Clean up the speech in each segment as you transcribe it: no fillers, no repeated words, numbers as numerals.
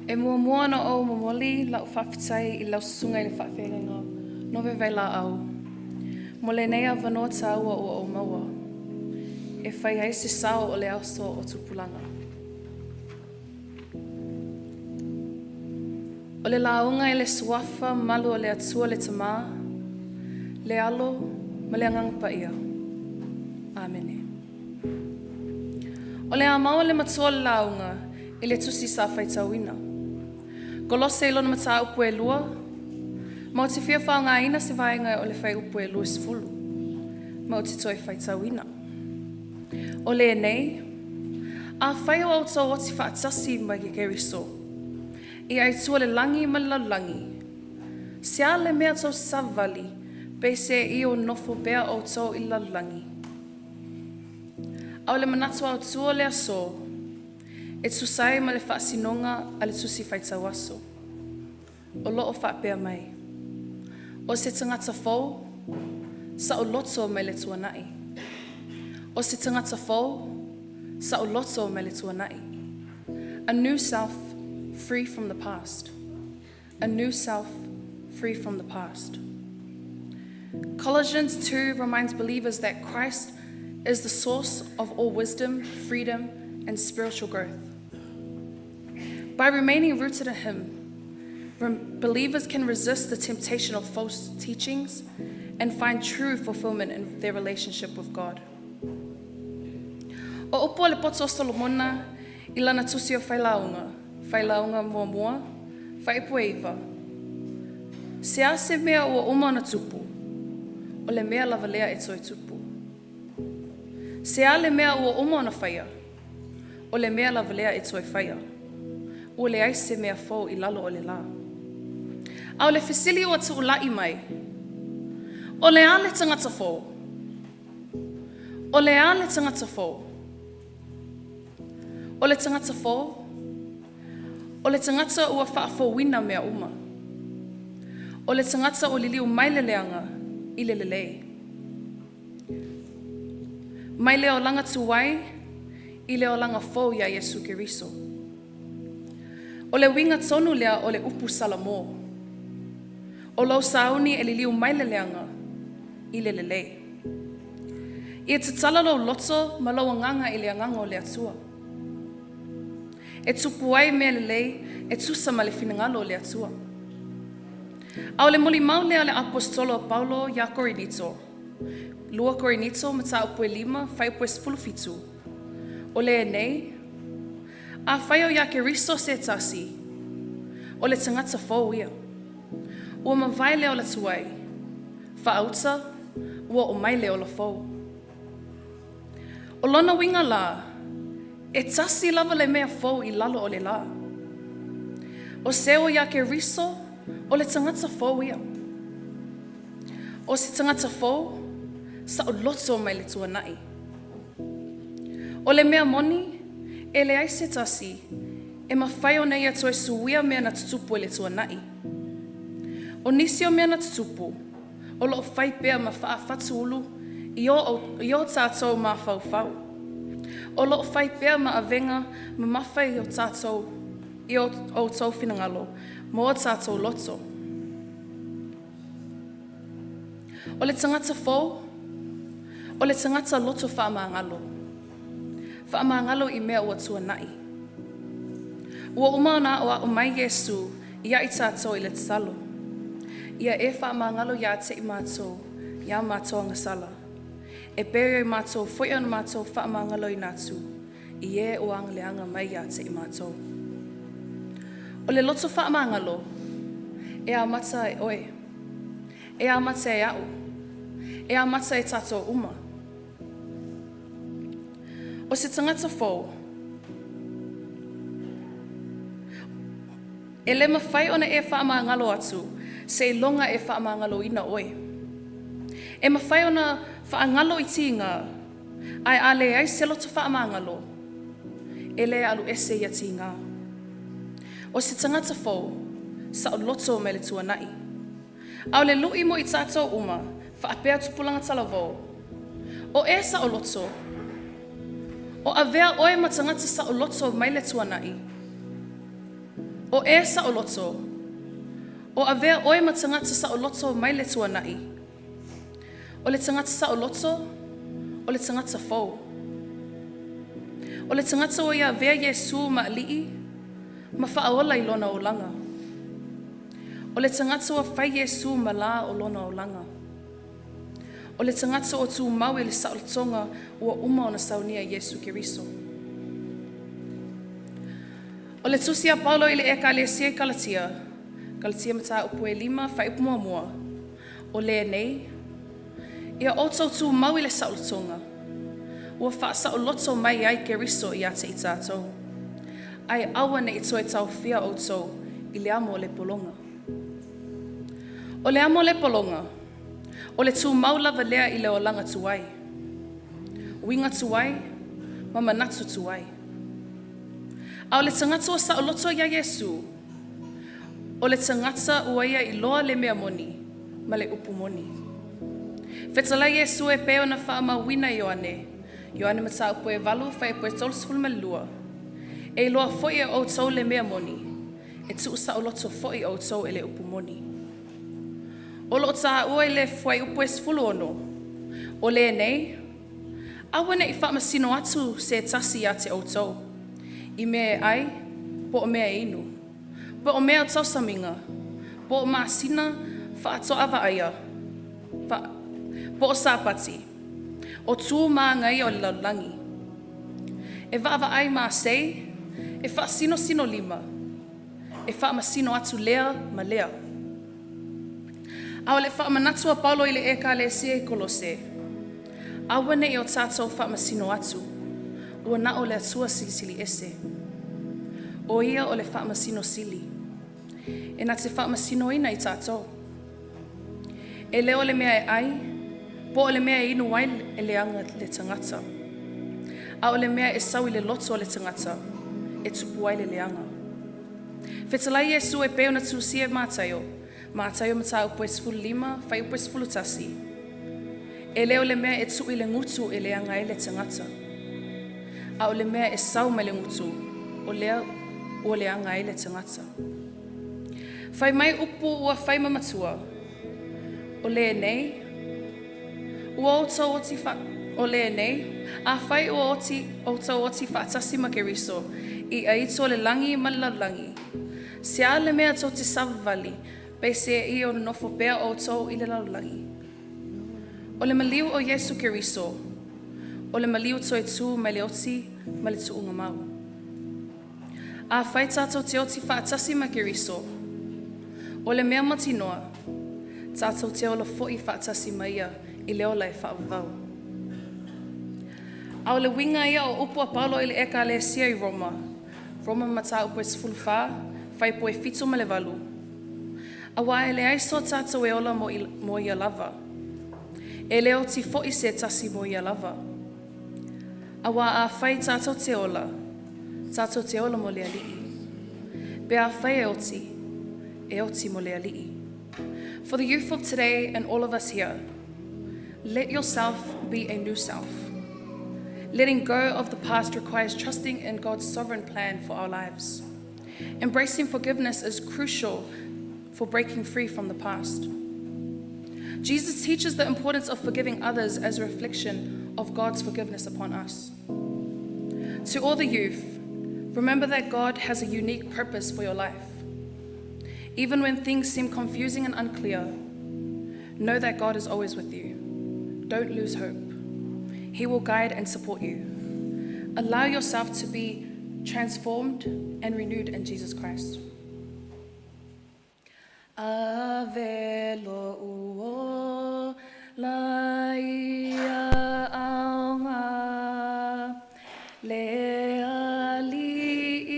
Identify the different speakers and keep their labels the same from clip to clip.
Speaker 1: E muamua ona ou momoli lau faafetai i lau susuga i le faafeagaiga Nove Vailaau mo lenei avanoa taua ua ou maua e fai ai se sao o le aso o tupulaga. O le lauga i le suafa malu o le Atua le Tama, le Alo ma le Agaga Paia. Amene. O le a maua le matua o le lauga i le tusi sa faitauina. Kolose i lona mataupu e 2, ma ou te fia faaaogaina se vaega o le fuaiupu e 20, ma ou te toe faitauina. O lenei, afai o outou oti faatasi ma Keriso, i aitu o le lagi ma le lalolagi, se a le mea tou savavali, pe seia o nofo pea outou i le lalolagi. A o le manatu autu o le aso, e tusa ai ma le faasinoga a le tusi faitau aso. O lo o faapea mai, o se tagata fou, saoloto mai le tuanai. O se tagata fou, saoloto mai le tuanai. A new self, free from the past. A new self, free from the past. Colossians 2 reminds believers that Christ is the source of all wisdom, freedom, and spiritual growth. By remaining rooted in Him, believers can resist the temptation of false teachings and find true fulfillment in their relationship with God. O upu a le poto o Solomona i lana tusi o Failauga, Failauga muamua, fuaiupu e 9. Se a se mea ua uma ona tupu, o le mea lava lea e toe tupu. Se a le mea ua uma ona faia, o le mea lava lea e toe faia. Ua leai se mea fou i lalo o le lā. A o le fesili ua tuulai mai, o le a le tagata fou? O le a le tagata fou? O le tagata fou, o le tagata ua faafouina mea uma. O le tagata ua liliu mai le leaga i le lelei. Mai le olaga tuai i le olaga fou iā Iesu Keriso. O le uiga tonu lea o le upu Salamo. O lou sauni e liliu mai le leaga i le lelei. Ia tatala lou loto ma lou agaga i le agaga o le Atua. E tupu ai mea lelei e tusa ma le finagalo o le Atua. A o le molimau lea a le aposetolo o Paulo iā Korinito, 2 Korinito mataupu e 5, fuaiupu e 17. O lenei, afai o iā Keriso se tasi, o le tagata fou ia. Ua mavae le ola tuai, faauta, ua oo mai le ola fou. O lona uiga lā, e tasi lava le mea fou i lalo o le lā. O se ua iā Keriso, o le tagata fou ia. O se tagata fou, saoloto mai le tuanai. O le mea moni, e leai se tasi, e mafai ona ia toe suia mea na tutupu i le tuanai. O nisi o mea na tutupu, o lo o fai pea ma faafatuulu i o tātou mafaufau. O lo o fai pea ma avega mamafa i o tātou, i o outou finagalo, ma o tātou loto. O le tagata fou, o le tagata loto faamagalo. Faamagalo i mea ua tuanai. Ua uma ona aʻoaʻo mai Iesu ia i tātou i le tatalo. Ia e faamagalo ia te i mātou, iā mātou agasala. E pei o mātou foi ona mātou faamagaloina atu, i e ua agaleaga mai ia te i mātou. O le loto faamagalo, e amata e oe. E amata e a'u. E amata e tātou uma. O se tagata fou, e le mafai ona e faamagalo atu, seiloga e faamagaloina oe. E mafai ona faagalo i tiga, ae a leai se loto faamagalo, e le alu ese ia tiga. O se tagata fou, saoloto mai le tuanai. A o le lui mo i tātou uma, faapea tupulaga talavou. O e saoloto, o avea oe ma tagata saoloto mai le tuanai. O e saʻoloto, o avea oe ma tagata saʻoloto mai le tuanaʻi. O le tagata saʻoloto, o le tagata fou. O le tagata ua ia avea Iesū ma Alii ma Faaola i lona olaga. O le tagata ua fai Iesū ma lā o lona olaga. O le tagata o tumau i le saolotoga ua uma ona saunia e Iesu Keriso. O le tusi a Paulo i le Ekalesia i Kalatia, Kalatia Mataupu e 5, Fuaiupu muamua, o lenei, ia outou tumau i le saolotoga, ua faasaoloto mai ai Keriso ia te i tatou. Ae aua ne i toe taofia outou i le amo o le pologa. O le amo o le pologa, o le tumau lava lea i le olaga tuai. Uiga tuai, ma manatu tuai. A o le tagata ua saoloto ia Iesu, o le tagata ua ia iloa le mea moni ma le upu moni. Fetalai Iesu e pei ona faamauina e Ioane, Ioane Mataupu e 8, fuaiupu e 32. E iloa foi e outou le mea moni, e tuusaoloto foi outou e le upu moni. O loo taua i le fuaiupu e 16, o lenei, aua ne i faamasino atu se tasi ia te outou, i mea e ai, po o mea e inu, po o mea o tausamiga, po o masina faatoa vaaia, po o Sapati, o tu ma aga ia o le lalolagi. E vaavaai masei, e faasinosino lima, e faamasino atu lea ma lea. A o le faamanatu a Paulo i le Ekalesia i Kolose, aua ne i o tatou faamasino atu, ua na o le Atua Silisili Ese. O ia o le faamasino sili. E na te faamasinoina i tatou. E le o le mea e ai, po o le mea e inu ai e leaga le tagata. A o le mea e sau i le loto o le tagata, e tupu ai le leaga. Fetalai Iesu e pei ona tusia e Mataio, Mataio Mataupu e 15, fuaiupu e 11. E le o le mea e tuu i le gutu e leaga ai le tagata. A o le mea e sau mai le gutu, o lea ua leaga ai le tagata. Fai mai upu ua fai ma matua, o lenei, ua outou oti fa, o lenei, afai ua oti, outou oti faatasi ma Keriso, i aitu o le lagi ma le lalolagi. Se a le mea tou te savavali, pe seia o nonofo pea outou i le lalolagi. O le maliu o Iesu Keriso, o le maliu toe tū mai le oti ma le tuuga mau. Afai tatou te oti faatasi ma Keriso, o le mea mautinoa, tatou te ola foi faatasi ma ia i le ola e faavavau. A o le uiga ia o upu a Paulo i le Ekalesia i Roma, Roma Mataupu e 14, fuaiupu e 7 ma le 8. Auā e leai so tatou e ola mo ia lava. E le oti foi se tasi mo ia lava. Auā afai tatou te ola, tatou te ola mo le Alii. Pe afai e oti, e oti mo le Alii. For the youth of today and all of us here, let yourself be a new self. Letting go of the past requires trusting in God's sovereign plan for our lives. Embracing forgiveness is crucial for breaking free from the past. Jesus teaches the importance of forgiving others as a reflection of God's forgiveness upon us. To all the youth, remember that God has a unique purpose for your life. Even when things seem confusing and unclear, know that God is always with you. Don't lose hope. He will guide and support you. Allow yourself to be transformed and renewed in Jesus Christ. Ave loʻu ola i aoga le Alii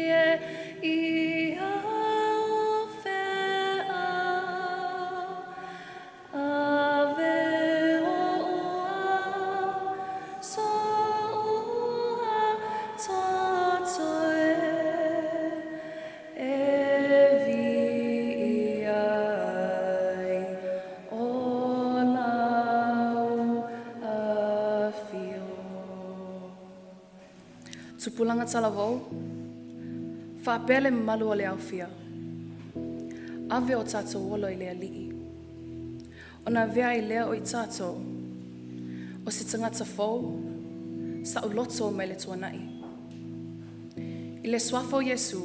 Speaker 1: e i au feau Ave oʻu aso ua totoe e viia ai o lau afio. Tupulaga talavou, Faapea le mamalu o le aofia, ave o tatou ola i le Alii. Ona avea ai lea o i tatou, o se tagata fou, saoloto mai le tuanai. I le suafa o Iesu,